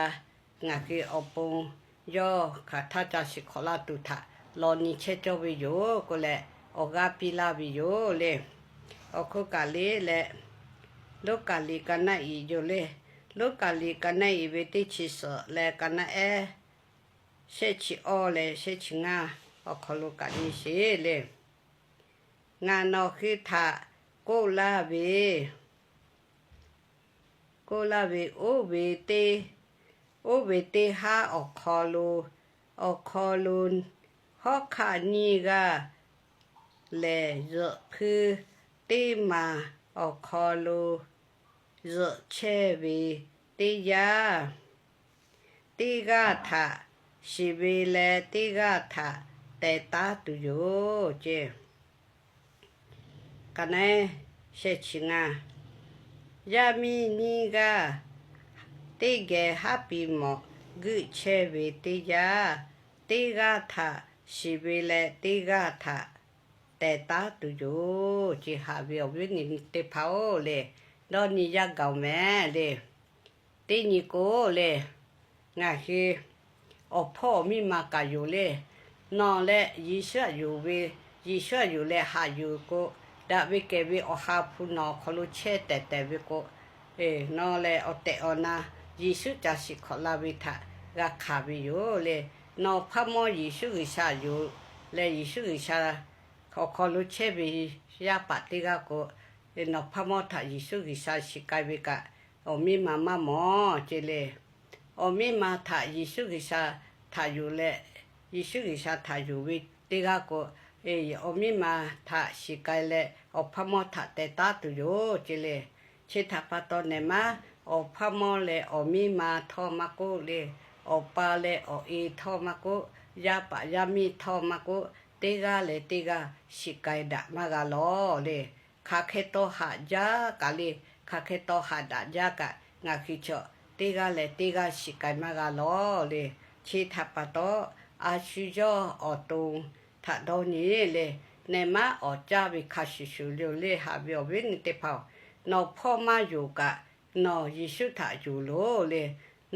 ngaˬ hk'e awˬ pon yawˇ hk'aˬ htaˇ ca shiˍ hk'awꞈ laˇ tuˬ htaꞈ law nyi chehˇ cawˇ ve yoˬ k'oˆ leh awˬ g'aˇ piˇ laˇ ve yoˬ le. Awˬ hk'oˆ kaꞈ le leh, Luˉkaꞈ liꞈ ka naˆ iˍ yoˬ le. Luˉkaꞈ liꞈ ka naˆ iˍ ve teˇ chi suhˍ leh ka naˆ ehˉ shehˆ chi awˇ leh shehˆ chi ngaˇ awˬ hk'aw lo kaꞈ nyi sheˍ le. Ngaˬ nawˬ hui htaꞈ k'oˆ laˇ ve, k'oˆ laˇ ve, oˇ ve teˇ, oˇ ve teˇ haˉ awˬ hk'aw lo, awˬ hk'aw lo hawˉ hk'aˆ nyiˇ g'aˇ lehˬ zuhꞈ hpuiˇ teˇ maˬ awˬ hk'aw lo zuhꞈ chehˇ ve teˇ yanˇ, teˇ g'aˇ htaꞈ shiˍ ve leh teˇ g'aˇ htaꞈ teh taˉ tuˬ yoˬ ce. Ka na sheh chi ngaˇ, yaˇ miˇ nyiˇ g'aˇ teˇ geh haˉ piˇ mawꞈ geuˆ chehˇ ve teˇ yanˇ, teˇ g'aˇ htaꞈ shiˍ ve leh teˇ g'aˇ htaꞈ teh taˉ tuˬ yoˬ ce. Haꞈ ve awˬ viˉ awˬ nyi teˇ hpaˍ-oˬ le, dawˇ nyi yaˇ gaˬ-oˬ mehˍ le. Teˇ nyi k'o le, ngaˬ hui awˬ hpawˇ awˬ miˇ ma kaꞈ yoˬ le. Nawˬ leh Yeˍsuˆ htaꞈ yonˍ ve, Yeˍsuˆ htaꞈ yonˍ leh haꞈ yuˬ k'o, daꞈ ve kehˬ ve Awˬ ha hpu nawˬ awˬ hk'aw lo chehˇ tehˬ tehˬ ve k'o, nawˬ lehˬ awˬ tehˬ awˬ na Yeˍsuˆ ca shiˍ hkawꞈ la ve htaꞈ g'a hkanˍ ve yoˬ le. Nawˬ hpawˇ mawˇ Yeˍsuˆ G'uiˬsha yonˍ leh Yeˍsuˆ G'uiˬsha awˬ hk'aw lo chehˇ ve yaˇ paˍ teˇ g'aˇ k'o, nawˬ hpawˇ mawˇ htaꞈ Yeˍsuˆ G'uiˬsha shiˍ k'ai ve kaꞈ, awˬ miˇ ma maˇ mawˬ ce le. Awˬ miˇ ma htaꞈ Yeˍsuˆ G'uiˬsha htaꞈ yonˍ leh, Yeˍsuˆ G'uiˬsha htaꞈ yonˍ ve teˇ g'aˇ k'o, awˬ miˇ ma htaꞈ shiˍ k'ai leh awˬ hpawˇ mawˇ htaꞈ teh taˉ tuˬ yoˬ ce le. Chi htaꞈ pa taw nehˬ maˉ, awˬ hpawˇ mawˇ leh awˬ miˇ ma htawˇ maˇ k'oˆ le, awˬ pa leh awˬ e htawˇ maˇ k'oˆ, yaˇ paˍ yaˇ miˇ htawˇ maˇ k'oˆ, teˇ g'aˇ leh teˇ g'aˇ shiˍ k'ai daꞈ maˇ g'a lawˬ le. Hk'aˬ hk'e taw haꞈ jaˇ kaꞈ le, hk'aˬ hk'e taw haꞈ daꞈ jaˇ kaꞈ, ngaˬ hui chaw teˇ g'aˇ leh teˇ g'aˇ shiˍ k'ai maˇ g'a lawˬ le. Chi htaꞈ pa taw, a shu yawˇ awˬ to htaꞈ dawˇ nyi le, nehˬ maˉ awˬ caˇ ve hk'a shuˍ shuˍ le, haꞈ ve awˬ viˉ awˬ nyi teˇ hpaˍ-oˬ, nawˬ hpawˇ maˇ yonˍ kaꞈ, nawˬ Yeˍsuˆ htaꞈ yonˍ loˬ le.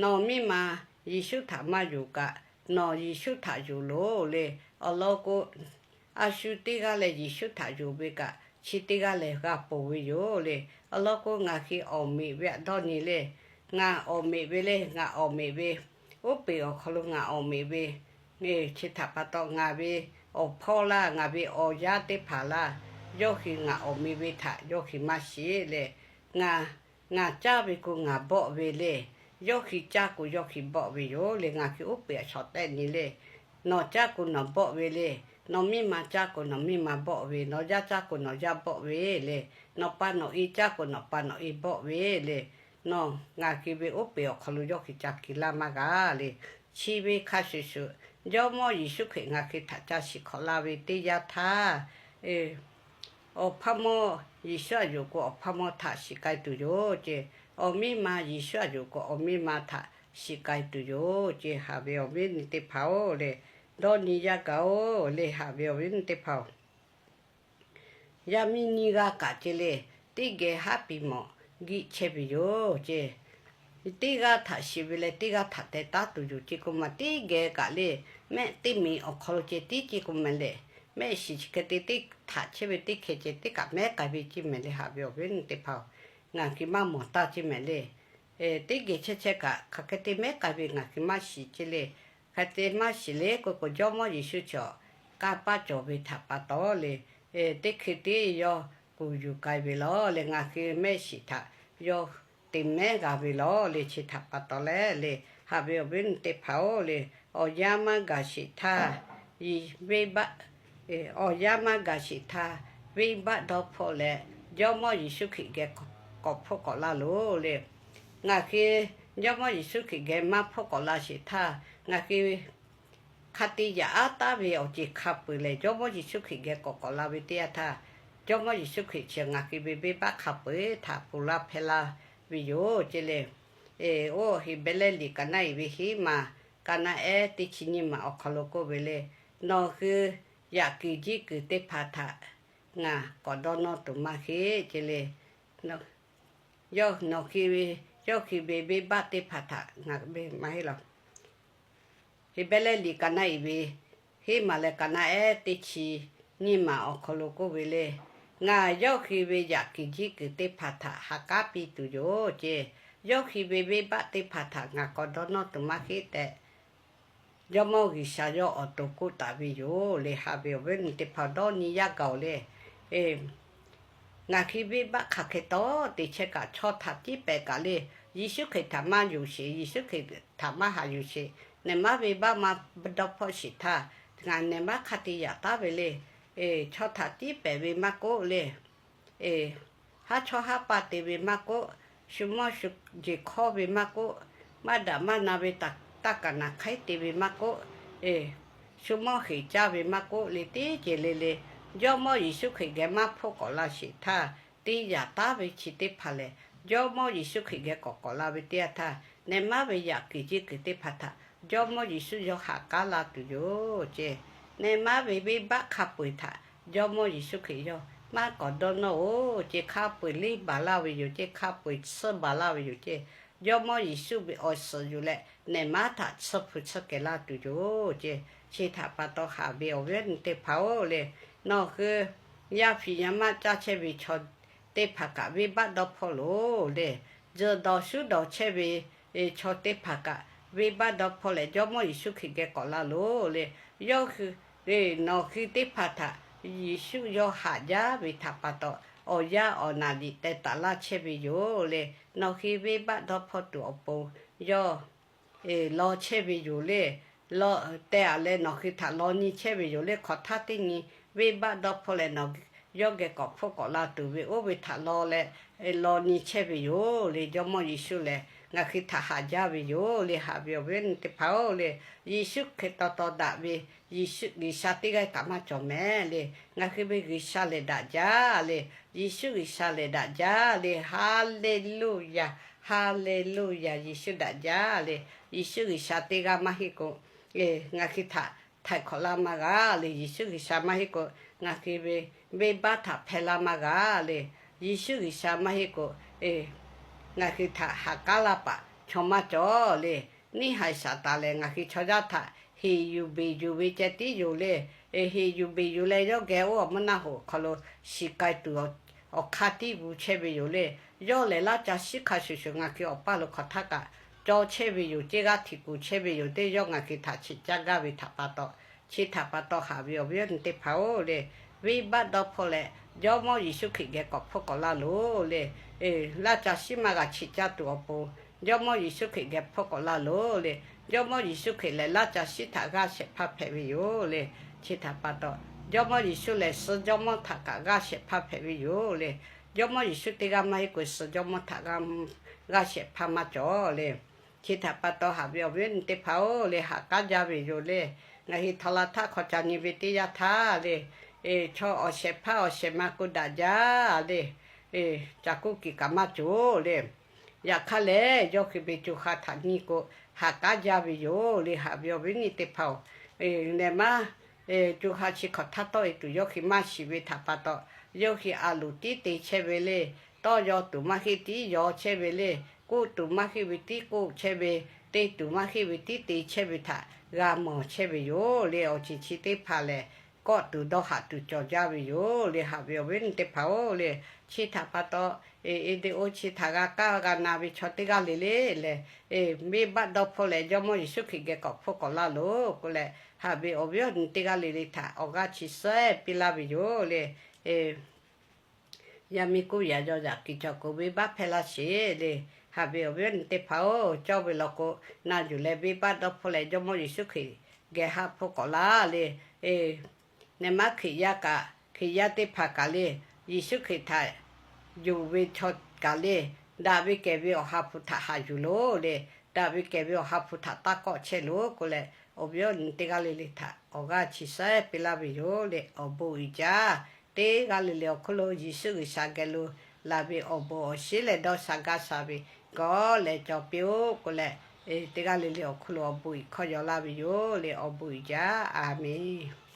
Nawˬ miˇ ma Yeˍsuˆ htaꞈ maˇ yonˍ kaꞈ, nawˬ Yeˍsuˆ htaꞈ yonˍ loˬ le. Awˬ lawn k'o, a shu teˇ g'aˇ leh Yeˍsuˆ htaꞈ yonˍ ve kaꞈ, chi teˇ g'aˇ lehˬ g'a ponˬ ve yoˬ le. Awˬ lawn k'o, ngaˬ hui awˬ meꞈ ve htaꞈ dawˇ nyi le. Ngaˬ awˬ meꞈ ve le, ngaˬ awˬ meꞈ ve, oˉ peꞈ awˬ hk'aw lo ngaˬ awˬ meꞈ ve, chi htaꞈ pa taw ngaˬ ve awˬ hpawˇ laˇ, ngaˬ ve awˬ yaˇ teˇ hpaˍ laˇ, yawˇ hui ngaˬ awˬ meꞈ ve htaꞈ yawˇ hui maˇ shiˍ le. Ngaˬ, ngaˬ caˇ ve k'o ngaˬ bawˆ ve le. Yawˇ hui caˇ k'o yawˇ hui bawˆ ve yoˬ le. Ngaˬ hui oˉ peꞈ a shawˍ tehˆ nyi le. Nawˬ caˇ k'o nawˬ bawˆ ve le. Nawˬ miˇ ma caˇ k'o nawˬ miˇ ma bawˆ ve, nawˬ yaˇ caˇ k'o nawˬ yaˇ bawˆ ve le. Nawˬ pa nawˬ e caˇ k'o nawˬ pa nawˬ e bawˆ ve le. Nawˬ ngaˬ hui ve oˉ peꞈ awˬ hk'aw lo yawˇ hui ca kuiˬ laˇ maˇ g'a le. Chi ve hk'a shuˍ shuˍ, Jawˇmawˇ Yeˍsuˆ Hkriꞈ ngaˬ hui htaꞈ ca shiˍ hk'awꞈ la ve teˇ yanˇ htaˇ, awˬ hpawˇ mawˇ Yeˍsuˆ htaꞈ yonˍ k'o awˬ hpawˇ mawˇ htaꞈ shiˍ k'ai tuˬ yoˬ ce. Awˬ miˇ ma Yeˍsuˆ htaꞈ yonˍ k'o awˬ miˇ ma htaꞈ shiˍ k'ai tuˬ yoˬ ce. Haꞈ ve awˬ viˉ awˬ nyi teˇ hpaˍ-oˬ le, dawˇ nyi yaˇ gaˬ-oˬ le. Haꞈ ve awˬ viˉ awˬ nyi teˇ hpaˍ-oˬ, yaˇ miˇ nyiˇ g'aˇ kaꞈ ce le, teˇ geh haˉ piˇ mawꞈ giˆ chehˇ ve yoˬ ce. Teˇ g'aˇ htaꞈ shiˍ ve leh teˇ g'aˇ htaꞈ teh taˉ tuˬ yoˬ ce k'oˆ ma, teˇ geh kaꞈ le, mehˆ teˇ miˬ awˬ hk'aw lo ceh tiˉ ce k'oˆ mehˍ le. Mehˆ shiˍ chi hk'e te teˇ htaꞈ chehˇ ve teˇ hkeh ceh teˇ kaꞈ mehˉ k'ai ve ce mehˍ le. Haꞈ ve awˬ viˉ awˬ nyi teˇ hpaˍ-oˬ, ngaˬ hui maˇ mawˬ taˇ ce mehˍ le. Teˇ geh chehˇ chehˇ kaꞈ hk'aˬ hk'e te mehˉ k'ai ve ngaˬ hui maˇ shiˍ ce le. Hk'e te maˇ shiˍ le k'oˆ k'o, Jawˇmawˇ Yeˍsuˆ chaw kanˇ paˆ cawˬ ve htaꞈ pa taw le, teˇ hkui tiˉ yawˇ kuˬ yuˬ k'ai ve lawˬ le. Ngaˬ hui mehˆ shiˍ htaꞈ yawˇ te mehˉ g'a ve lawˬ le. Chi htaꞈ pa taw leh le, haꞈ ve awˬ viˉ awˬ nyi teˇ hpaˍ-oˬ le, awˬ yanˇ maˇ gaˬ sheˍ htaˇ, venˇbaˆ, awˬ yanˇ maˇ gaˬ sheˍ htaˇ, venˇbaˆ dawˇ hpfuhˆ leh, Jawˇmawˇ Yeˍsuˆ Hkriꞈ geh k'awꞈ hpfuhˆ k'awꞈ la loˬ le. Ngaˬ hui Jawˇmawˇ Yeˍsuˆ Hkriꞈ geh maˇ hpfuhˆ k'awꞈ la sheˍ htaˇ, ngaˬ hui hk'a te yaꞈ aˉ taˉ ve awˬ ceˬ hk'a peuˬ lehˬ, Jawˇmawˇ Yeˍsuˆ Hkriꞈ geh k'awꞈ k'awꞈ la ve teˇ yanˇ htaˇ, Jawˇmawˇ Yeˍsuˆ Hkriꞈ chi ngaˬ hui ve venˇbaˆ hk'a peuˬ htaꞈ ponˬ laˇ hpehˇ laˇ ve yoˬ ce le. Oˇ Heˍbrehˇ liꞈ ka naˆ iˍ ve hiˉ maˬ, ka naˆ ehˉ teˇ chi nyiˇ maˬ awˬ hk'aw lo k'oˆ ve le, nawˬ hui yaꞈ kuiˬ jiˇ kuiˬ teˇ hpaˍ htaꞈ ngaˬ k'awꞈ dawˇ nawˇ tuˬ maˇ heˆ ce le. Yawˇ nawˬ hui ve, yawˇ hui ve venˇbaˆ teˇ hpaˍ htaꞈ ngaˬ maˇ heˆ laˬ. Heˍbrehˇ liꞈ ka naˆ iˍ ve hiˉ maˬ leh ka naˆ ehˉ teˇ chi nyiˇ maˬ awˬ hk'aw lo k'oˆ ve le, ngaˬ yawˇ hui ve yaꞈ kuiˬ jiˇ kuiˬ teˇ hpaˍ htaꞈ ha k'aˉ piˇ tuˬ yoˬ ce. Yawˇ hui ve venˇbaˆ teˇ hpaˍ htaꞈ ngaˬ k'awꞈ dawˇ nawˇ tuˬ maˇ heˆ tehꞈ, Jawˇmawˇ G'uiˬsha yawˇ awˬ to k'oˆ taˍ ve yoˬ le. Haꞈ ve awˬ viˉ awˬ nyi teˇ hpaˍ dawˇ nyi yaˇ gaˬ-oˬ le. Ngaˬ hui venˇbaˆ hk'aˬ hk'e taw te chehˇ kaꞈ, chaw htaꞈ tiˉ pehˍ kaꞈ le, Yeˍsuˆ Hkriꞈ htaꞈ maˇ yonˍ sheˍ, Yeˍsuˆ Hkriꞈ htaꞈ maˇ haꞈ yuˬ sheˍ, nehˬ maˉ venˇbaˆ maˇ dawˇ hpfuhˆ sheˍ htaˇ, ngaˬ nehˬ maˉ hk'a te yaꞈ taˉ ve le. chaw htaꞈ tiˉ pehˍ ve maˇ k'oˆ le, haˉ chawˇ haˉ paˇ te ve maˇ k'oˆ, shu mawˇ shu jeˬ hkawˇ ve maˇ k'oˆ, maˇ daꞈ maˇ na ve taˇ kaˍ naˍ hk'aiˉ te ve maˇ k'oˆ, shu mawˇ heˍ caˇ ve maˇ k'oˆ le, teˇ ceuˬ le le Jawˇmawˇ Yeˍsuˆ Hkriꞈ geh maˇ hpfuhˆ k'awꞈ la sheˍ htaˇ, te yaꞈ taˉ ve chi teˇ hpaˍ lehˬ, Jawˇmawˇ Yeˍsuˆ Hkriꞈ geh k'awꞈ k'awꞈ la ve teˇ yanˇ htaˇ, nehˬ maˉ ve yaꞈ kuiˬ jiˇ kuiˬ teˇ hpaˍ htaꞈ Jawˇmawˇ Yeˍsuˆ yawˇ haꞈ k'aˉ la tuˬ yoˬ ceˇ. Nehˬ maˉ ve venˇbaˆ hk'a peu-eˬ htaꞈ Jawˇmawˇ Yeˍsuˆ Hkriꞈ yawˇ maˇ k'awꞈ dawˇ nawˇ-oˬ ceˇ, hk'a peu-eˬ leˇ baˬ laˇ ve yoˬ ceˇ, hk'a peu-eˬ tsuhˇ baˬ laˇ ve yoˬ ceˇ. Jawˇmawˇ Yeˍsuˆ ve awˬ suhˍ yuˬ leh nehˬ maˉ htaꞈ tsuhˇ hpu tsuhˇ kehˬ laˇ tuˬ yoˬ ceˇ. Chi htaꞈ pa taw haꞈ ve awˬ viˉ awˬ nyi teˇ hpaˍ-oˬ le, nawˬ hui yaˇ hpiꞈ yaˇ maˆ caˇ chehˇ ve chaw teˇ hpaˍ kaꞈ venˇbaˆ dawˇ hpawˇ loˬ le, tzuhˬ dawˬ shuˉ dawˬ chehˇ ve chaw teˇ hpaˍ kaꞈ venˇbaˆ dawˇ hpawˇ leh Jawˇmawˇ Yeˍsuˆ Hkriꞈ geh k'awꞈ la loˬ le. Yawˇ hui, nawˬ hui teˇ hpaˍ htaꞈ Yeˍsuˆ yawˇ haꞈ jaˇ ve htaꞈ pa taw, awˬ yanˇ awˬ naˍ liꞈ teh taˍ laˇ chehˇ ve yoˬ le. Nawˬ hui venˇbaˆ dawˇ hpawˇ tuˬ awˬ pon yawˇ law chehˇ ve yoˬ le. Teh-a leh nawˬ hui htaꞈ law nyi chehˇ ve yoˬ le. Hk'awꞈ htaˇ teˇ nyi venˇbaˆ dawˇ hpawˇ leh nawˬ yawˇ geh k'awꞈ hpfuhˆ k'awꞈ la tuˬ ve oˇ ve htaꞈ law leh law nyi chehˇ ve yoˬ le. Jawˇmawˇ Yeˍsuˆ lehˬ ngaˬ hui htaꞈ haꞈ jaˇ ve yoˬ le. Haꞈ ve awˬ viˉ awˬ nyi teˇ hpaˍ-oˬ le, Yeˍsuˆ Hkriꞈ taw taw daꞈ ve Yeˍsuˆ G'uiˬsha teˇ g'aˇ kaꞈ maˇ cawˬ mehˍ le. Ngaˬ hui ve G'uiˬsha lehˬ daꞈ jaˇ le. Yeˍsuˆ G'uiˬsha lehˬ daꞈ jaˇ le. Haˍleˍluˆyaˍ, Haˍleˍluˆyaˍ, Yeˍsuˆ daꞈ jaˇ le. Yeˍsuˆ G'uiˬsha teˇ g'aˇ maˇ heˆ k'o, ngaˬ hui htaꞈ htaiˍ hk'awꞈ laˇ maˇ g'a le. Yeˍsuˆ G'uiˬsha maˇ heˆ k'o, ngaˬ hui ve venˇbaˆ htaꞈ hpehˇ laˇ maˇ g'a le. Yeˍsuˆ G'uiˬsha maˇ heˆ k'o, ngaˬ hui htaꞈ haꞈ k'aˉ laˇ paˍ chaw maˇ cawˬ le. Neˇhaiˬ Saˍtanˍ lehˬ ngaˬ hui chaw yaˇ htaꞈ heˍ yuˬ beˬ yuˬ ve ceh tiˉ yoˬ le. Heˍ yuˬ beˬ yuˬ leh yawˇ geh oˇ awˬ mvuhˇ naˆ hoꞈ hk'aw lo shiˍ k'ai tuˬ awˬ hk'aˇ tiˉ gu chehˇ ve yoˬ le. Yawˇ lehˬ laˇ ca shiˉ hk'a shuˍ shuˍ ngaˬ hui awˬ paˇ lo hk'awꞈ htaˇ kaꞈ caw chehˇ ve yoˬ ceˇ, g'aˇ hteꞈ kuˬ chehˇ ve yoˬ teˇ yawˇ ngaˬ hui htaꞈ cheꞈ caˇ gaˇ ve htaꞈ pa taw, chi htaꞈ pa taw haꞈ ve awˬ viˉ awˬ nyi teˇ hpaˍ-oˬ le, venˇbaˆ dawˇ hpawˇ leh Jawˇmawˇ Yeˍsuˆ Hkriꞈ geh k'awꞈ hpfuhˆ k'awꞈ laˇ loˬ le. Laˇ ca shiˉ maˇ g'a cheꞈ caˇ tuˬ awˬ pon Jawˇmawˇ Yeˍsuˆ Hkriꞈ geh hpfuhˆ k'awꞈ laˇ loˬ le. Jawˇmawˇ Yeˍsuˆ Hkriꞈ lehˬ laˇ ca shiˉ htaꞈ g'aˇ shehˍ hpaˇ hpehꞈ ve yoˬ le. Chi htaꞈ pa taw, Jawˇmawˇ Yeˍsuˆ lehˬ suh jawˇmawˇ htaꞈ kaꞈ g'aˇ shehˍ hpaˇ hpehꞈ ve yoˬ le. Jawˇmawˇ Yeˍsuˆ teˇ g'aˇ maˇ heˆ k'o suh jawˇmawˇ htaꞈ g'aˇ shehˍ hpaˇ maˇ cawˬ le. Chi htaꞈ pa taw haꞈ ve awˬ viˉ awˬ nyi teˇ hpaˍ-oˬ le, haꞈ k'aˉ jaˇ ve yoˬ le. Ngaˬ hui htaw la htaˇ hk'aw ca nyi ve teˇ yanˇ htaˇ le, chaw awˬ shehˍ hpaˇ awˬ shehˍ ma k'o daꞈ jaˇ le. Caˬ kuˇ kiˬ kaꞈ maˇ cawˬ le. Yaꞈ hk'aˇ lehˬ yawˇ hui ve co ha htaꞈ nyi k'o, haꞈ k'aˉ jaˇ ve yoˬ le. Haꞈ ve awˬ viˉ awˬ nyi teˇ hpaˍ-oˬ, nehˬ maˇ co ha chi hk'awꞈ htaˇ tawˆ e tuˬ yawˇ hui maˇ shiˍ ve htaꞈ pa taw, yawˇ hui a loˍ tiˉ te chehˇ ve le. Tawˇ yaw tuˬ maˇ heˆ tiˉ yaw chehˇ ve le. K'oˆ tuˬ maˇ heˆ ve tiˉ k'oˆ chehˇ ve, te tuˬ maˇ heˆ ve tiˉ te chehˇ ve htaꞈ g'a mawˬ chehˇ ve yoˬ le. Awˬ ceuˬ chi teˇ hpaˍ lehˬ, kawˆ tuˬ dawˇ haꞈ tuˬ cawˬ jaˇ ve yoˬ le. Haꞈ ve awˬ viˉ awˬ nyi teˇ hpaˍ-oˬ le, chi htaꞈ pa taw, video chi htaꞈ g'a kaˇ g'a na ve chaw teˇ g'aˇ le le lehˬ, venˇbaˆ dawˇ hpawˇ leh Jawˇmawˇ Yeˍsuˆ Hkriꞈ geh k'awꞈ hpfuhˆ k'awꞈ laˇ loˬ k'oˆ leh, haꞈ ve awˬ viˉ awˬ nyi teˇ g'aˇ le le htaꞈ awˬ g'aˇ chi suhˉ piˇ laˇ ve yoˬ le. Yaˇ miˇ kuˇ yaꞈ yaw yaꞈ kiˬ cawˬ k'o, venˇbaˆ hpehˇ laˇ sheˍ le. Haꞈ ve awˬ viˉ awˬ nyi teˇ hpaˍ-oˬ, cawˇ ve law k'o, na yuˬ leh venˇbaˆ dawˇ hpawˇ leh Jawˇmawˇ Yeˍsuˆ Hkriꞈ geh haˆ hpfuhˆ k'awꞈ laˇ le. Nehˬ maˇ Hkriꞈ yaˇ kaꞈ, Hkriꞈ yaˇ teˇ hpaˍ kaꞈ le, Yeˍsuˆ Hkriꞈ htaꞈ yonˍ ve chaw kaꞈ le, daꞈ ve kehˬ ve Awˬ ha hpu htaꞈ haꞈ yuˬ loˬ le. Daꞈ ve kehˬ ve Awˬ ha hpu htaꞈ taˇ kawˆ chehˇ loˬ k'oˆ leh, awˬ viˉ awˬ nyi teˇ g'aˇ le le htaꞈ awˬ g'aˇ chi suhˉ piˇ laˇ ve yoˬ le. Awˬ bon uiˍ jaˇ. Teˇ g'aˇ le le awˬ hk'oˆ lo Yeˍsuˆ G'uiˬsha geh lo laˬ ve awˬ bon awˬ shiˉ leh dawˇ sha gaˇ sha ve kawˆ leh cawˬ piˇ-oˆ k'oˆ leh, teˇ g'aˇ le le awˬ hk'oˆ lo awˬ bon uiˍ hkawˇ yaw laˇ ve yoˬ le. Awˬ bon uiˍ jaˇ. A menˬ.